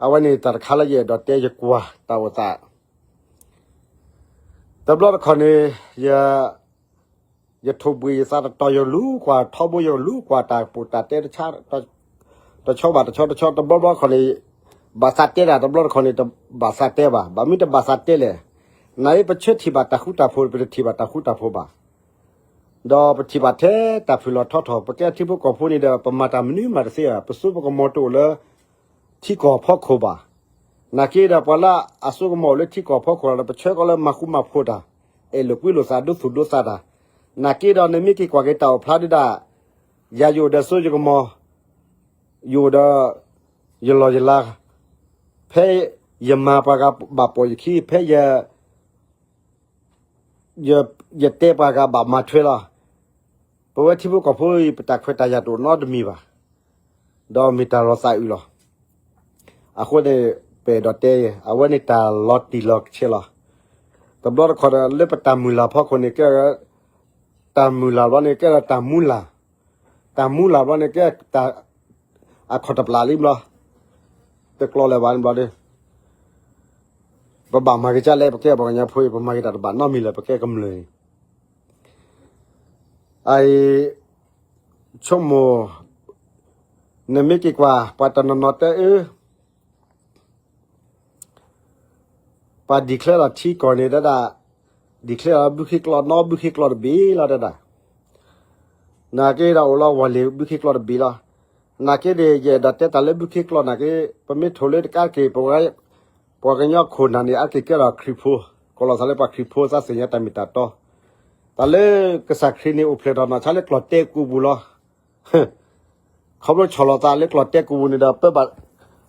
အဝဲန့ၣ်တၢ်တခါလၢယအဲၣ်ဒိးတဲယကွၢ်တၢ်အိၣ်သး တဘျီတခီၣ်န့ၣ် ယ ယထိၣ်ဘှံးယသးတတီၤ ယလူၤကွၢ်ထီဘိ ယလူၤကွၢ်တၢ်ပူၤတၢ်တဲတဆီဘၣ်တဆီတဆီ တဘျီဘျီတခီၣ်န့ၣ် ဘၣ်သးတဲဒၣ် တဘျီတခီၣ်န့ၣ် တဘၣ်သးတဲဘၣ်. ဘၣ်မနုၤတဘၣ်သးတဲလဲၣ်. နာ်အံၤ ပဆၢထံၣ်ဘၣ်တၢ်ဃူတၢ်ဖိး ပတထံၣ်ဘၣ်တၢ်ဃူတၢ်ဖိးဘၣ်. ဒီးပထံၣ်ဘၣ်ထဲတၢ်ဖုၣ်လီၤထီထီၣ် ပကဲထံဖိကီၢ်ဖိန့ၣ်ဒီး ပမၤတၢ်မနုၤမးတသ့ဘၣ်. ပစိပကမီၤတအိၣ်လၢ ထံကီၢ်ဖီခိၣ်ဘၣ်. နာ်က့ဒီးပှၤလၢအစိကမီၤအိၣ်လၢထံကီၢ်ဖီခိၣ်ဒီး ပဆၢကီးလၢမၤဃူမၤဖိးတၢ်, အဲၣ်လိာ်ကွံလိာ်သး ဒိသူၣ်ဒိသးတၢ်. နာ်က့ဒီးနမ့ၢ်က့ၤကွၢ်က့ၤတၢ်အိၣ်ဖျါဒုဒၣ်, ယၤယအိၣ်ဒီးစိယကမီၤ, ယအိၣ်ဒီး ယလီၢ်ယလၤ, ဖဲယမၤပှၤဂၤဘၣ်ပိာ်ယခံ, ဖဲယ ယတဲပှၤဂၤဘၣ်မၤထွဲလီၤ. ပဝဲထံဖိကီၢ်ဖိအံၤ ပတၢ်ခွဲးတၢ်ယာ်တအိၣ်နီတမံၤဘၣ်. ဒီးမ့ၢ်တၢ်လီၤသးအုးလီၤ. အဃိန့ၣ် ပအဲၣ်ဒိးတဲ အဝဲန့ၣ်တၢ်လီၤတံၢ်လီၤဆဲးလီၤ. တဘျီတခီၣ်ဒီး လၢပတၢ်မုၢ်လၢ်ဖီခိၣ်န့ၣ် ကဲ တၢ်မုၢ်လၢ်ဘျီန့ၣ် ကဲဒီးတၢ်မူလၢ်, တၢ်မူလၢ်ဘျီန့ၣ် ကဲတၢ် အခီၣ်တပျၢ်လံဘျီ, တကျီလၢၤဘၣ်န့ၣ်ဘျီဒီး ပဘၣ်မၤက့ၤဒ်လဲၣ် ပကဲပှၤကညီဖိအံၤ ပမၤက့ၤတၢ်တဘၣ်နီတမံၤလၢၤ ပကဲကမျၢၢ်အံၤ. အအံၤ ဆိကမိၣ် နမ့ၢ်က့ၤကွၢ် ပှၤတနီၤနီၤတဲအၢ ပှၤ declare လီၤထံကီၢ်န့ၣ်တဲဒၣ်, declare လီၤဘုခ့ကျီ နီဘုခ့ကျီတဘ့ၣ်လီၤတဲဒၣ်. နာ်က့ဒီးအိၣ်လီၤဝီၤလ့ၤဘုခ့ကျီတဘ့ၣ်လီၤ. နာ်က့န့ၣ် ယအဲၣ်ဒိးတဲတၢ်လၢဘုခ့ကျီနာ်က့, ပမ့ၢ်ထိၣ်လၢတကးတက့ၢ် ပ ပှၤကညီခိၣ်နၢ်န့ၣ် အါတက့ၢ်ကဲထီၣ်ခရံာ်ဖိ, ကိးလီၤသးလၢပှၤခရံာ်ဖိ သးသ့ၣ်ညါတၢ်မ့ၢ်တၢ်တီ, တၢ်လၢကစၢ်ခရံာ်န့ၣ် အိၣ်ဖျဲၣ်ထီၣ်နီၢ်ဆါလၢကျီၢ်တဲကူပူၤလီၤ. ခီဖျိဆီၣ်လီၤသးလၢကျီၢ်တဲကူပူၤန့ၣ်ဒီး ပၢဘၣ်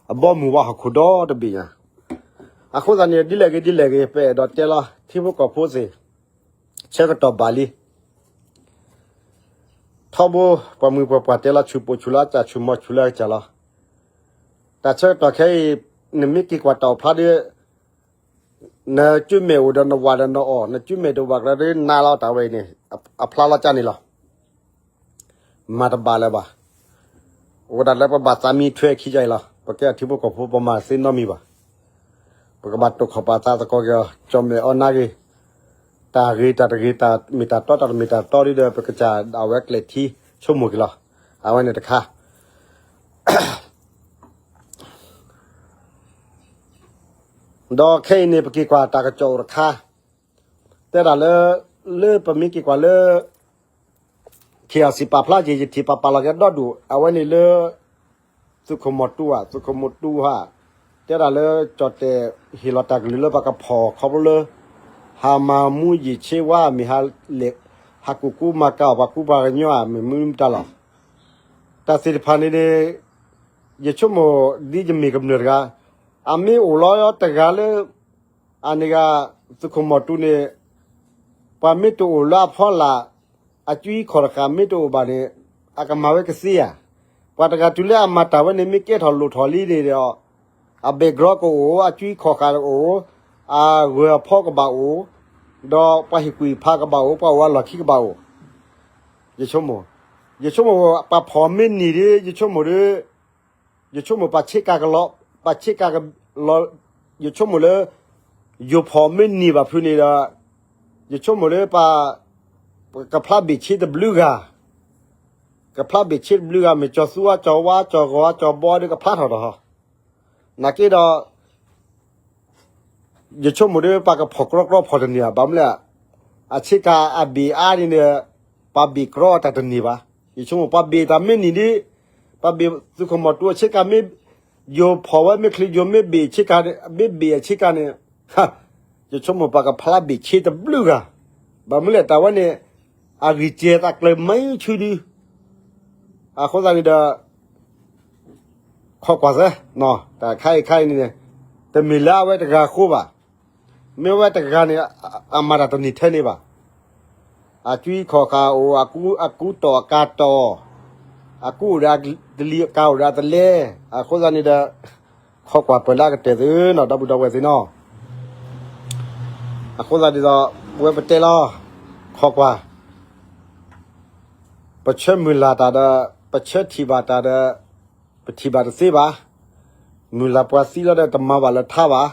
အဘီအမုၢ်ဝါဟီၣ်ခိၣ်ဒီတဘ့ၣ်ညါ. အဃိသတးန့ၣ် ဒ်လဲၣ်ဂ့ၤဒ်လဲၣ်ဂ့ၤ ပအဲၣ်ဒိးတဲလီၤ ထံဖိကီၢ်ဖိသ့ၣ်, ဆၢကတီၢ်ဘၣ်လံ. ထီဘိ ပှၤမုၢ်ပှၤပှၢ်တဲလီၤ ဆူၣ်ပိာ်ဆူၣ်လၢအကစၢ် ဆူၣ်မီၤဆူၣ်လၢအကစၢ်လီၤ. တၢ်ဆၢကတီၢ်ခဲအံၤ နမ့ၢ်က့ၤကွၢ်တၢ်အိၣ်ဖျါဒီး နကၠူမဲာ်အိၣ်ဒီးနဝၤဒီးနအီၣ်, နကၠူမဲာ်တအိၣ်ဘၣ်ကဒီး နးလီၤတၢ်ဝဲအံၤန့ၣ် အဖျါလီၤကၢ်န့ၣ်လီၤ. မၤတဘၣ်လၢၤဘၣ်. အိၣ်ဒၣ်လၢပဘၣ်သးမံထွဲခံကၢ်အံၤလီၤ. ပကဲထံဖိကီၢ်ဖိ ပမၤသ့နီတမံၤဘၣ်. ပကဘၣ်တိာ်ခီၣ်ပာ်သးသကိးက့ၤအီၤ ကၠီၣ်မဲာ်အီနါဂ့ၤ, တၢ်ဂ့ၤတၢ်တဂ့ၤ တၢ်မ့ၢ်တၢ်တီတၢ်တမ့ၢ်တၢ်တီဒီး ပကစၢ်ဒၣ်ဝဲကျဲၤထံဆိကမိၣ်က့ၤလီၤ. အဝဲန့ၣ်တခါ ဒီးခဲအံၤန့ၣ် ပက့ၤကွၢ်တၢ်ကစီၣ်အိၣ်တခါ, တဲဒၣ်လၢ လၢပမ့ၢ်က့ၤကွၢ်လၢ KIC ပာ်ဖျါက့ၤ ယထံၣ်ပာ်ပာ်လီၤက့ၤဒီဒူၣ် အဝဲန့ၣ်လၢ သုးခိၣ်မီၤတူဧါ သုးခိၣ်မီၤတူဧါ, တဲဒၣ်လၢကၠီၣ်တဲာ်ဟ့ၣ်လီၤတၢ်ကလုၢ်လၢပှၤကဖီၣ်ခီဖျိလၢ ဟးမၤမူယံာ်ဆ့ဝါ မ့ၢ်ဟးလဲၤ ဟးကူၣ်ကူမၤကၤအီၣ်ပှၤကူပှၤကညီဧါ မ့ၢ်မနုၤမတၤလီၤ. တၢ်သ့ၣ်တဖၣ်န့ၣ်န့ၣ် ယဆိကမိၣ်ဒ်ယမ့ၢ်ကမျၢၢ်တဂၤ, အမ့ၢ်အိၣ်လီၤတဂၤလၢ အန့ၣ်ဂၤ သုးခိၣ်မီၤတူန့ၣ် ပှၤမ့ၢ်တအိၣ်လၢအဖီလာ် အကွံခီၣ်တဃာ်မ့ၢ်တအိၣ်ဘၣ်န့ၣ် အကမၤဝဲကသ့ဧါ. ပှၤတဂၤတုၤလၢအမၤတၢ်ဝဲန့ၣ် မ့ၢ်ကဲထီၣ်လိၣ်ထီၣ်လံန့ၣ်ဒီး အ background ကအိၣ်, အကွံခီၣ်ဃာ်ကအိၣ်, အဂၢၤအဖီကဘၣ်အိၣ်, ဒီးပှၤဟ့ၣ်ကူၣ်ဟ့ၣ်ဖးကဘၣ်အိၣ်, ပှၤအိၣ်အလီၢ်ခံကဘၣ်အိၣ်. ယဆိကမိၣ်, ယဆိကမိၣ်ပှၤဖီၣ်မ့ၢ်နံၤဒီး ယဆိကမိၣ်ဒီး ယဆိကမိၣ်ပှၤဆ့ကၤကလီၤ, ပှၤဆ့ကၤကလီၤ, ယဆိကမိၣ်လၢ ယိၤဖီၣ်မ့ၢ်နံၤဘၣ်ဖုးန့ၣ်ဒီး ယဆိကမိၣ်လၢပှၤ ကဖျါဘ့ၣ်ဆ့တဘျုးဂၤ, ကဖျါဘ့ၣ်ဆ့တဘျုးဂၤ မ့ၢ်ကၠီၤသူအကၠီၤဝါ ကၠီၤဂီၤအကၠီၤဘီဒီးကဖျါထီၣ်ဒီး နာ်က့ဒီး ယဆိကမိၣ်ဒီးပှၤကဖီၣ်ကြီကြီဖီၣ်တန့ၢ်ဘၣ်. ဘၣ်မနုၤလဲၣ်, အဆ့ကၤအဘ့ၣ်အါန့ၣ်ဒီး ပှၤဘ့ၣ်ကြီတၢ်တန့ၢ်ဘၣ်. ယဆိကမိၣ်ပှၤဘ့ၣ်တၢ်မ့ၢ်နံၤဒီး ပှၤဘ့ၣ်သုးခိၣ်မီၤတူအဆ့ကၤမ့ၢ် ယိၤဖီၣ်ဝဲမ့ၢ်ချ့ယိၤမ့ၢ်ဘ့ၣ်ဆ့ကၤန့ၣ် မ့ၢ်ဘ့ၣ်အဆ့ကၤန့ၣ် ယဆိကမိၣ်ပှၤကဖျါဘ့ၣ်ဆ့တဘျုးဂၤ. ဘၣ်မနုၤလဲၣ် တၢ်ဝဲန့ၣ် အဂံၢ်စဲၤသးကျၢၤမံဆူဒု အဃိသတးန့ၣ်ဒီး ခိးကွၢ်သၢ, တၢ်ခါအံၤခါအံၤန့ၣ် တမ့ၢ်လၢအဝဲတဂၤအဃိဘၣ်. မ့ၢ်ဝဲတဂၤန့ၣ် အမၤတၢ်တန့ၢ်ထဲန့ၣ်ဘၣ်. အကွံခီၣ်ဃာ်အိၣ်, အကူတီၢ်အကၤတီၢ်, အကူအိၣ်ဒီးအတလံၤ အကၤအိၣ်ဒီးအတလဲ, အဃိသတးန့ၣ်ဒီး ခိးကွၢ်ပၢၢ်လၢအကတၢၢ်သုနီၤ ဒီပုၢ်ဒီဝဲၢ်သ့ၣ်နီၤ. အဃိသတးန့ၣ်ဒီး ပဝဲပတဲလီၤ ခိးကွၢ် ပဆၢမုၢ်လၢ်တၢ်ဒီး ပဆၢထံၣ်ဘၣ်တၢ်ဒီး ပထံၣ်ဘၣ်တသ့ဘၣ်. မုၢ်လၢ်ပှၤသံလီၤဒီးတမၤဘၣ်လၢထါဘၣ်.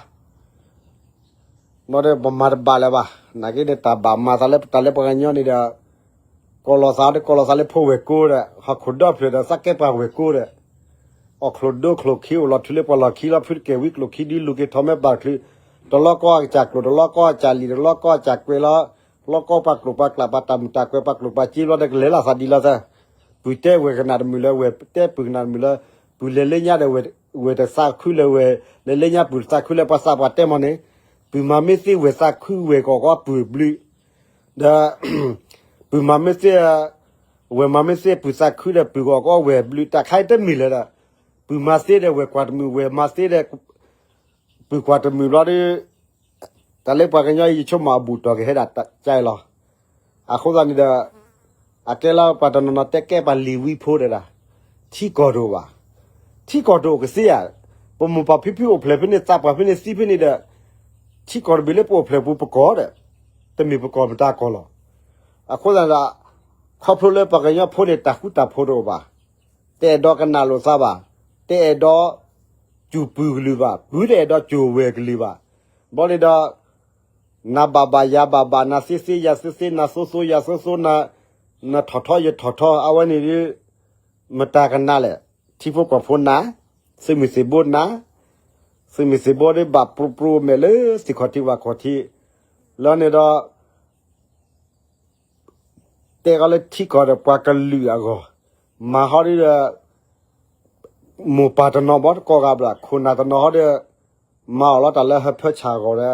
ဒီးပမၤတဘၣ်လၢၤဘၣ်. နာ်က့ဒီးတၢ်ဘၣ်မၤသးလၢတၢ်လၢပှၤကညီန့ၣ်ဒီး ကီၢ်လီၤသးဒီးကီၢ်လီၤသးလၢဖိဝဲၢ်ကိဒီး ဟီၣ်ခိၣ်ဒီဖျၢၣ်ဒီးသးကဲပှၤဝဲၢ်ကိဒီး အီၣ်ချိၣ်ဒိချိၣ်ခံ အိၣ်လီၤထူလၢပှၤလီၢ်ခံလီၤ ဖုတကဲဝံကျိၣ်ခံဒု လူၤက့ၤထီၣ်မဲဘၣ်ချုး တလီၢ်ကီၢ်အကစၢ်ကျိၣ် တလီၢ်ကီၢ်အကစၢ်လံာ် တလီၢ်ကီၢ်အကစၢ်ကွဲၤလီၤ လီၢ်ကီၢ်ပှၤကျိၣ်ပှၤကျး ပှၤတၢ်မုာ်တၢ်ကွဲၤ ပှၤကျိၣ်ပှၤစ့ဘျီဒီးကလဲၤလီၤသးဒ်လီၤသး ပုၢ်တဲဝဲၢ်ကနၣ်တမုာ်လၢ ဝဲၢ်တဲပုၢ်ကနၣ်တမုာ်လၢ ပုၢ်လဲၤလၢညါဒီး ဝဲၢ်တသးခုလၢဝဲၢ် လဲၤလၢညါပုၢ်တသးခုလၢ ပှၤသးပှၢ်တဲမီၢ်န့ၣ် ပုၢ်မၤမ့ၢ်သ့ဝဲၢ်သးခုဝဲၢ်ကီၢ်ကီၢ်ပုၢ်ဘျုး ဒီး ပုၢ်မၤမ့ၢ်သ့ ဝဲၢ်မၤမ့ၢ်သ့ပုၢ်သးခုဒီးပုၢ်ကီၢ်ကီၢ်ဝဲၢ်ဘျုး တၢ်ခါအံၤတမ့ၢ်လၢၤဒီး ပုၢ်မၤသ့ဒီးဝဲၢ်ကွၢ်တမုာ် ဝဲၢ်မၤသ့ဒီး ပုၢ်ကွၢ်တမုာ်ဘျီဒီး တၢ်လၢပှၤကညီအံၤ ယဆိကမိၣ်အဘူၣ်တီၢ်ကဟဲဒၣ်ကါအံၤလီၤ. အဃိသတးန့ၣ်ဒီး အကဲလၢပှၤတနီၤနီၤတဲကဲပှၤလံၤဝံဖိဒၣ်ဒၣ် ထံကီၢ်တအိၣ်ဘၣ်. ထံကီၢ်တအိၣ်ကသ့ဧါ. ပမိၢ်ပၢ်ဖံဖုအိၣ်ဖျဲၣ်ဖဲန့ၣ် သးပှၢ်ဖဲန့ၣ်သံဖဲန့ၣ်ဒီး ထံကီၢ်တဘ့ၣ်လၢပအိၣ်ဖျဲၣ်ပူၤပကီၢ်ဒီး တမ့ၢ်ပကီၢ်မတၤကီၢ်လီၤ. အဃိသတးဒီး ခီဖျိလၢပှၤကညီဖိန့ၣ် တၢ်ဃူတၢ်ဖိးတအိၣ်ဘၣ်. တအဲၣ်ဒိးကနၣ်လိာ်သးဘၣ်. တအဲၣ်ဒိး စူၢ်ပုၢ်ကလုာ်ဘၣ်, ပုၢ်တအဲၣ်ဒိးစူၢ်ဝဲၢ်ကလုာ်ဘၣ်. ဘျီန့ၣ်ဒီး နၤဘၣ်ဘၣ်ယၤဘၣ်ဘၣ်, နၤသ့သ့ယၤသ့သ့, နၤသိသိယၤသိသိ, နထီၣ်ထီယထီၣ်ထီ, အဝဲန့ၣ်ဒ် မတၤကနၣ်လဲၣ်. ထံဖိကီၢ်ဖိနၤ, သုးမုၢ်သံၣ်ဘိနၤ, သုးမုၢ်သံၣ်ဘိဒ်ဘၣ်ပြိပြိမဲာ်လၢသ့ၣ်ခီၣ်ထံးဝၣ်ခီၣ်ထံး, လၢန့ၣ်ဒီး တဲဃီလၢထံကီၢ်ဒီးပှၤကလုာ်အဂီၢ်, မၤဟီဒ်ဒီး မိၢ်ပၢ်တနီၤဘီတကိးဂၤဘၣ်, ခိၣ်နၢ်တနီၤဟီဒီး မၤအီၣ်လီၤတၢ်လၢဟၢဖၢဆၣ်အဂီၢ်ဒီး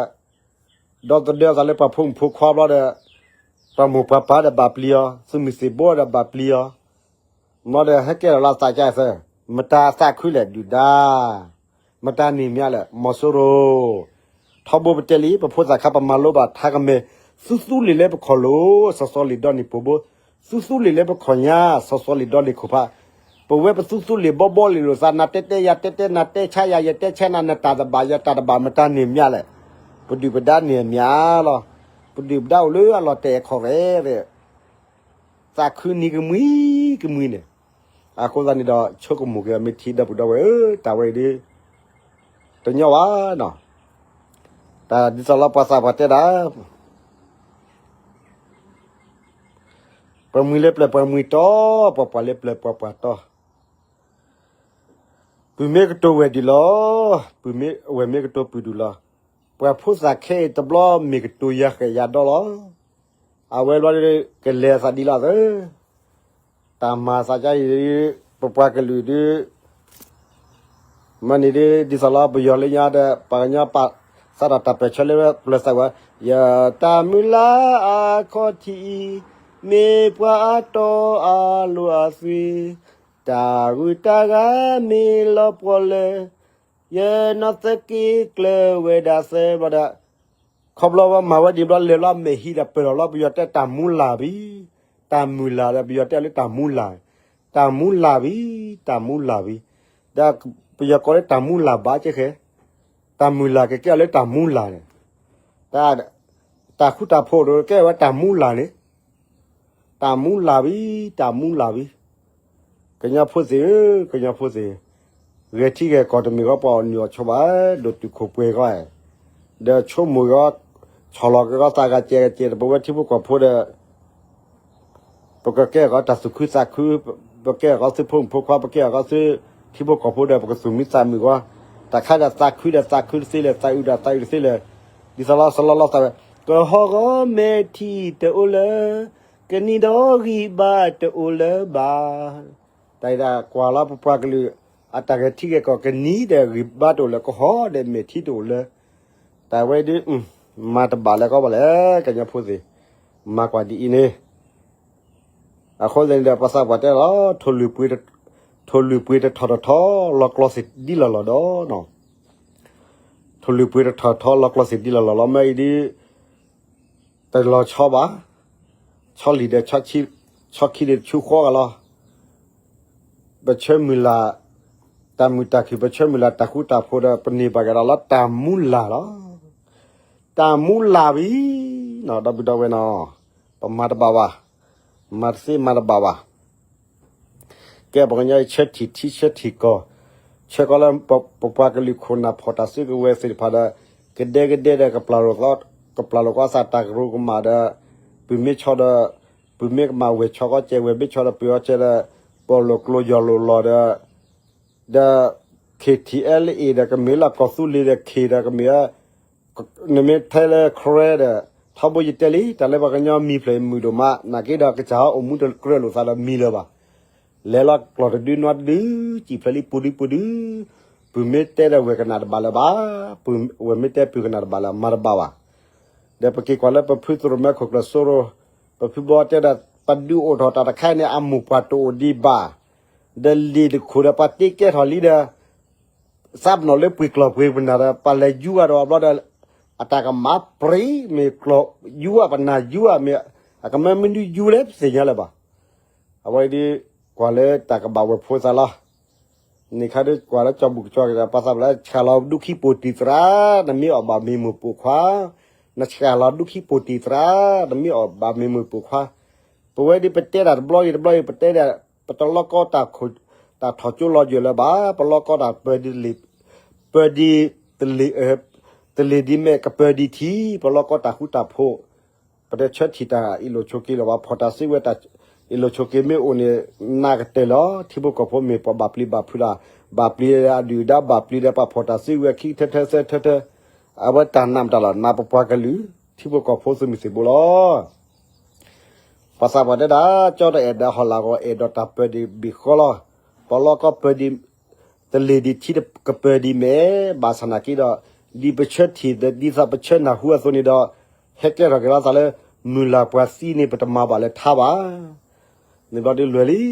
ဒီသဒၢသးလၢပှၤဖိမုၣ်ဖိခွါဘျီဒီး ပှၤမိၢ်ပှၤပၢ်ဒီးဘၣ်ပျံၤအီၤ, သုးမုၢ်သံၣ်ဘိဒီးဘၣ်ပျံၤအီၤ, မ့ၢ်ဒီးဟဲကဲထီၣ်လၢသးကါသၢ, မတၤသးခုလဲၣ်ဒုၣ်ဒါ မတၤန့ၢ်မးလဲၣ် မီၤစိရိၤ, ထီဘိပတဲလံ ပဖိသၣ်ခါပမၤလိဘၣ်ထါကမဲာ်, သူသူလ့ၤလၢပခီၣ်လိၤ စီၤစီၤလ့ၤဒီန့ၢ်ပိာ်ဘိ, သူသူလ့ၤလၢပခီၣ်ညါ စီၤစီၤလ့ၤဒီန့ၢ်ခိၣ်ဖး, ပဝဲပသူသူလ့ၤဘီဘီလ့ၤလိာ်သး နၤတဲတဲယၤတဲတဲ နၤတဲဆါယၤ ယတဲဆါနၤ နတၢ်တဘၣ်ယတၢ်တဘၣ် မတၤန့ၢ်မးလဲၣ်, ပဒုၣ်ပဒါန့ၢ်မးလီၤ, ပဒုၣ်ပဒါအိၣ်လၢအလီၤတဲာ်အခီၣ်ရဲၣ် သးခုနံၤကမှံကမှံန့ၣ်, အဃိသတးန့ၣ်ဒီး ဆိကမိၣ်က့ၤအီၤမ့ၢ်ထံဒီပုၢ်ဒီဝဲၢ်ဧၢ, တၢ်ဝဲအံၤဒ် တညီဘၣ်နီၤ, တၢ်ဒ်သိးလီၤပှၤသးပှၢ်တဲဒၣ်, ပှၤမှံလၢပျၢၤပှၤမှံတီ, ပှၤပှၢ်လၢပျၢၤပှၤပှၢ်တီ, ပုၢ်မ့ၢ်ကတိၤဝဲၢ်ဒ်လီၤ, ပုၢ်မ့ၢ်ဝဲၢ်မ့ၢ်ကတိၤပုၢ်ဒ်လီၤ, ပှၤဖိသၣ်ခဲအံၤတဘျီမ့ၢ်ကတိၤယၤဃဲၣ်ယၤဒီလီၤ, အဝဲဘျီကလဲၤသးဒ်လီၤသၢ တၢ်မၤသးကါအံၤ ပပှၤကလုာ်ဒ် မ့ၢ်န့ၣ်ဒ် ဒ်သိးလီၤ ပယီၤလၢညါဒီး ပှၤကညီပာ်သးဒီးတၢ်ပၢၢ်ဆၢလၢပျၢၤသးဝဲ, ယတၢ်မုၢ်လၢ်အခီၣ်ထံးအံၤ မ့ၢ်ပှၤအတီအလိၤအသွံၣ်, တၢ်ဂုၤတၢ်ဂၤမ့ၢ်လီၤပှီၢ်လၢ ယနီၢ်သက့ကျၢၤဝဲဒၣ်သၢဘျီဒီး ခီဘျီဝဲမၤဝဲဒ်ဘျီလဲၤဘျီမဲာ်ဟံးဒီးပၢၢ်လီၤဘျီ ပယီၤတဲတၢ်မူလၢ်ဘံ, တၢ်မုၢ်လၢ်ဒီး ပယီၤတဲလၢတၢ်မူလၢ်, တၢ်မူလၢ်ဘံ, တၢ်မူလၢ်ဘံ, ဒီးပယီၤကိးလၢတၢ်မူလၢ်ဘၣ်ကဲဃဲ, တၢ်မုၢ်လၢ်ကကဲအီၤလၢတၢ်မူလၢ်န့ၣ်, တၢ် တၢ်ဃူတၢ်ဖိးဒီးကဲဝဲတၢ်မူလၢ်န့ၣ်, တၢ်မူလၢ်ဘံ, တၢ်မူလၢ်ဘံ, ကညီဖိသ့ၣ်ဧၢ, ကညီဖိသ့ၣ်, ဂဲၤထံဂဲၤကီၢ်တမ့ၢ်ဂီၢ်ပှၤအီၣ်နုၢ်အီၣ်ဆိးဘၣ်, ဒိၣ်တုာ်ခိၣ်ပှဲၤဂီၢ်, ဒီးဆိကမိၣ်ဂီၢ်, ဆီၣ်လီၤက့ၤဂီၢ်သးဂၤကဲကဲ တပဝဲထံဖိကီၢ်ဖိဒီး ပကကဲအီၤဂီၢ်တၢ်သူၣ်ခုသးခု, ပကဲအီၤဂီၢ်သုဖိမုၣ်ဖိခွါ, ပကဲအီၤဂီၢ်သုထံဖိကီၢ်ဖိဒီး ပကသူၣ်မံသးမုာ်ဂီၢ်, တၢ်ခါဒီးသးခုဒီးသးခုတသ့လဲၣ်, သးအုးဒီးသးအုးတသ့လဲၣ်, ဒ်သိးလီၤစလီၤလီၤသးဝဲ, ကဟီၣ်ဂီၤမဲာ်ထံတအိၣ်လၢၤ, ကနံၤဒီးဂံၢ်ဘါတအိၣ်လၢၤဘၣ်. တၢ်အံၤဒၣ်ကွၢ်လီၤပပှၤကလုာ် အတၢ်ဂဲၤထံဂဲၤကီၢ် ကနံၤဒီးဂံၢ်ဘါတအိၣ်လၢၤ ကဟီၣ်ဒီးမဲာ်ထံတအိၣ်လၢၤ, တၢ်ဝဲဒ် မၤတဘၣ်လၢၤကီးဘၣ်လဲၣ် ကညီဖိသ့ၣ်, မၤကွၢ်ဒ်အံၤန့ၣ် အဃိသတးန့ၣ်ဒီး ပှၤသးပှၢ်တဲလီၤ, ထိၣ်လွံၢ်ပှ့ၤတထီၣ်တထီ လီၤကျီသ့ၣ်ဒ်လီၢ်လီၢ်ဒီး, ထိၣ်လွံၢ်ပှ့ၤတထီၣ်တထီ လီၤကျီသ့ၣ်ဒ်လီၢ်လီၢ်လီၤ. မ့ၢ်အံၤဒ် တလီၤဆီဘၣ်, ဆီလံၤဒီး ဆီခံဒီးတဆူဃီဂၤလီၤ. ပဆၢမုၢ်လၢ် တၢ်မုာ်တၢ်ခုၣ် ပဆၢမုၢ်လၢ်တၢ်ဃူတၢ်ဖိးဒီး ပန့ၢ်ဘၣ်ကဒီးလၢတၢ်မူလၢ်လီၤ. တၢ်မူလၢ်ဝံၤ ဒီပုၢ်ဒီဝဲၢ်နီၤ, ပမၤတဘၣ်ဘၣ်, မၤတသ့မၤတဘၣ်ဘၣ်. ကဲပှၤကညီအံၤ ဆၢထံၣ်ထံဆၢထံၣ်ကီၢ်, ဆၢကီးလၢပပှၤကလုာ်ခိၣ်နၢ်ဖီၣ်တၢ်စုကဝဲၤသ့ၣ်တဖၣ်ဒီး ကဒဲကဒဲဒီးကပျၢ်လိာ်သီ ကပျၢ်လိာ်ကီးသးတၢ်ကရူၢ်ကမၣ်ဒီး ပုၢ်မ့ၢ်ဆီဒီး ပုၢ်မ့ၢ်ကမၣ်ဝဲၢ်ဆီကီးကဲး ဝဲၢ်မ့ၢ်ဆီဒီးပုၢ်အီၤကဲးဒီး ပီၣ်လိာ်ကျိယီၢ်လိာ်လီၤဒီး ဒီး ခ့ၣ်ထံၣ်အဲလၢအ့ၣ်ဒီး ကမ့ၢ်လၢကီၢ်သူလ့ၤဒီးခ့ၣ်ဒီး ကမ့ၢ် နမ့ၢ်ထဲလၢ Karen ဒီး ထီဘိယတဲလံ တၢ်လၢပှၤကညီမံၤဖျၢၣ်မုာ်ဒိၣ်မး နာ်က့ဒီးကစၢ်ဟီၣ်အိၣ်မူတကြၢးလိာ်သးဒီးမံၤလၢၤဘၣ်. လဲၤလီၤကျီၢ်တဒုနွါတဒု စံၣ်ဖျၢၣ်လံပူၤဒုပူၤဒု ပုၢ်မ့ၢ်တဲဒီးဝဲၢ်ကနၣ်တဘၣ်လၢၤဘၣ်, ပုၢ်ဝဲၢ်မ့ၢ်တဲပုၢ်ကနၣ်တဘၣ်လၢၤ မၤတဘၣ်ဘၣ်. ဒီးပက့ၤကွၢ်လၢပဖုသရိၣ်မဲခိၣ်ကျၢၢ်စိရိၤ, ပဖုဘီတဲဒီး ပဒုးအိၣ်ထီၣ်တၢ်တခါအံၤန့ၣ် အမိၢ်ပှၢ်တအိၣ်ဒံးဘၣ်, ဒီးလံာ်တခိၣ်ဒီးပှၤတ့ကဲထီၣ်လံဒီး သးပနီၣ်လၢပှ့ၤကျီၢ်ပှ့ၤပနၢ်ဒီး ပှၤလဲၤယူၤအဒီးအဘျီဒီး အတၢ်ကမၣ်ပြံ မ့ၢ်ကျီၢ်ယူၤအပနၢ်ယူၤအမ့ၢ် အကမၢမနုၤယူၤလဲၣ် ပသ့ၣ်ညါလၢၤဘၣ်. အဝဲဒုး ကွၢ်လၢတၢ်ကဘၣ်ဝဲၢ်ဖိသးလီၤ. န့ၣ်ခါဒုးကွၢ်လၢကၠီဘူၣ်ကၠီကဒီး ပှၤသးပှၢ်လၢ ဆှၢလီၤဒူခံပိာ်တံၢ်သရၣ်, နမ့ၢ်အီၣ်ဘၣ်မ့ၢ်မိၢ်ပိာ်ခွါ, နဆှၢလီၤဒူခံပိာ်တံၢ်သရၣ်, နမ့ၢ်အီၣ်ဘၣ်မ့ၢ်မိၢ်ပိာ်ခွါ. ပဝဲဒုးပတဲတၢ်တဘျီအံၤတဘျီအံၤ ပတဲဒၣ် ပတလီကီတၢ်ထီၣ်ကၠိလီၤယိာ်လၢၤဘၣ်, ပလီကီတၢ်ပၢဒ် ပၢဒ် တလ့ၤဒ်မဲာ်ကပၢဒ်ထံ, ပလီကီတၢ်ဃူတၢ်ဖိး, ပတဆၢထံၣ်တၢ်အ့ၣ်လိာ်ဆိးက့လၢၤဘၣ်, ဖီၣ်တၢ်စုဝဲတၢ် အ့ၣ်လိာ်ဆိးက့မ့ၢ်အိၣ်န့ၣ် နးကတၢၢ်လီၤ. ထံဖိကီၢ်ဖိမ့ၢ်ပှၤဘၣ်ပျံၤဘၣ်ဖုးတၢ်, ဘၣ်ပျံၤအဒုၣ်ဒါ ဘၣ်ပျံၤဒီးပှၤဖီၣ်တၢ်စုဝဲခံကထၢထၢသၢထၢထၢ, အဝဲတၢ်နးမတၤလီၤ နးပပှၤကလုာ် ထံဖိကီၢ်ဖိသုးမုၢ်သံၣ်ဘိလီၤ. ပှၤသးပှၢ်တဲဒၣ် ကၠီတအဲၣ်ဒီးဟီၣ်လာ်ဂီၤ အဲၣ်ဒိးတၢ်ပၢဒ်ဘ့ၣ်ဃီလီၤ. ပလီကီပၢဒ် တလ့ၤဒ်ထံကပၢဒ်မဲာ်, ဘၣ်ဆၣ်နာ်က့ဒီး ဒ်ပဆၢထံၣ်ဒီး ဒ်သိးပဆၢနၢ်ဟူအသိးန့ၣ်ဒီး ဟဲကဲထီၣ်က့ၤလီၤသးလၢ မုၢ်လၢ်ပှၤသံန့ၣ် ပတမၤဘၣ်လၢထါဘၣ်. န့ၣ်ဘျီဒုးလွဲၢ်လံ.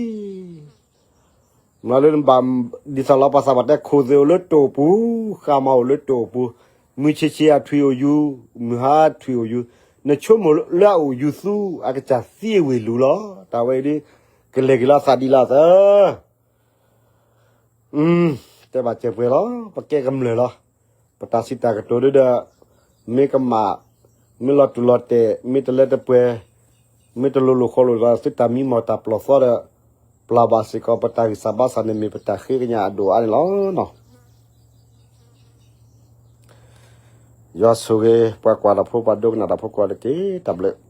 မ့ၢ်လၢနဘၣ် ဒ်သိးလီၤပှၤသးပှၢ်တဲ ခိၣ်သ့ၣ်အိၣ်လၢတိာ်ပူၤ, ဃာ်မၤအိၣ်လၢတိာ်ပူၤ, မုၢ်ဆ့ၣ်ဆ့ၣ်အထွံၣ်အိၣ်ယူၤ, မုၢ်ဟါထွံၣ်အိၣ်ယူၤ, နဆိကမိၣ်လၢအအိၣ်ယူၤသူ အကစၢ်သံအဝ့ၢ်လူၤလီၤ. တၢ်ဝဲအံၤဒုး ကလဲၤက့ၤလီၤသးဒ်လီၤသး တဲဘၣ်စဲးပှဲၤလီၤ, ပကဲကမျၢၢ်လီၤ. ပတၢ်စံးတၢ်ကတိၤဒုဒီး မ့ၢ်ကမၣ်, မ့ၢ်လီၤတူၢ်လီၤတဲာ်, မ့ၢ်တလၢတပှဲၤ, မ့ၢ်တလိၤလိာ်ဃီလိာ်သး သုတၢ်မံမီၢ်တၢ်ပျီၢ်သီဒီး ပျၢ်ဘၣ်စ့ၢ်ကီး ပတၢ်ဂံၢ်စၢ်ဘါစၢ်န့ၣ်မ့ၢ်ပတၢ်ဃ့ကညးအဒိၣ်အါန့ၣ်လီၤ. ယွၤဆိၣ်ဂ့ၤ ပှၤကွၢ်တၢ်ဖိ ပှၤဒိကနၣ်တၢ်ဖိကိးဂၤတက့ၢ်. တၢ်ဘျုး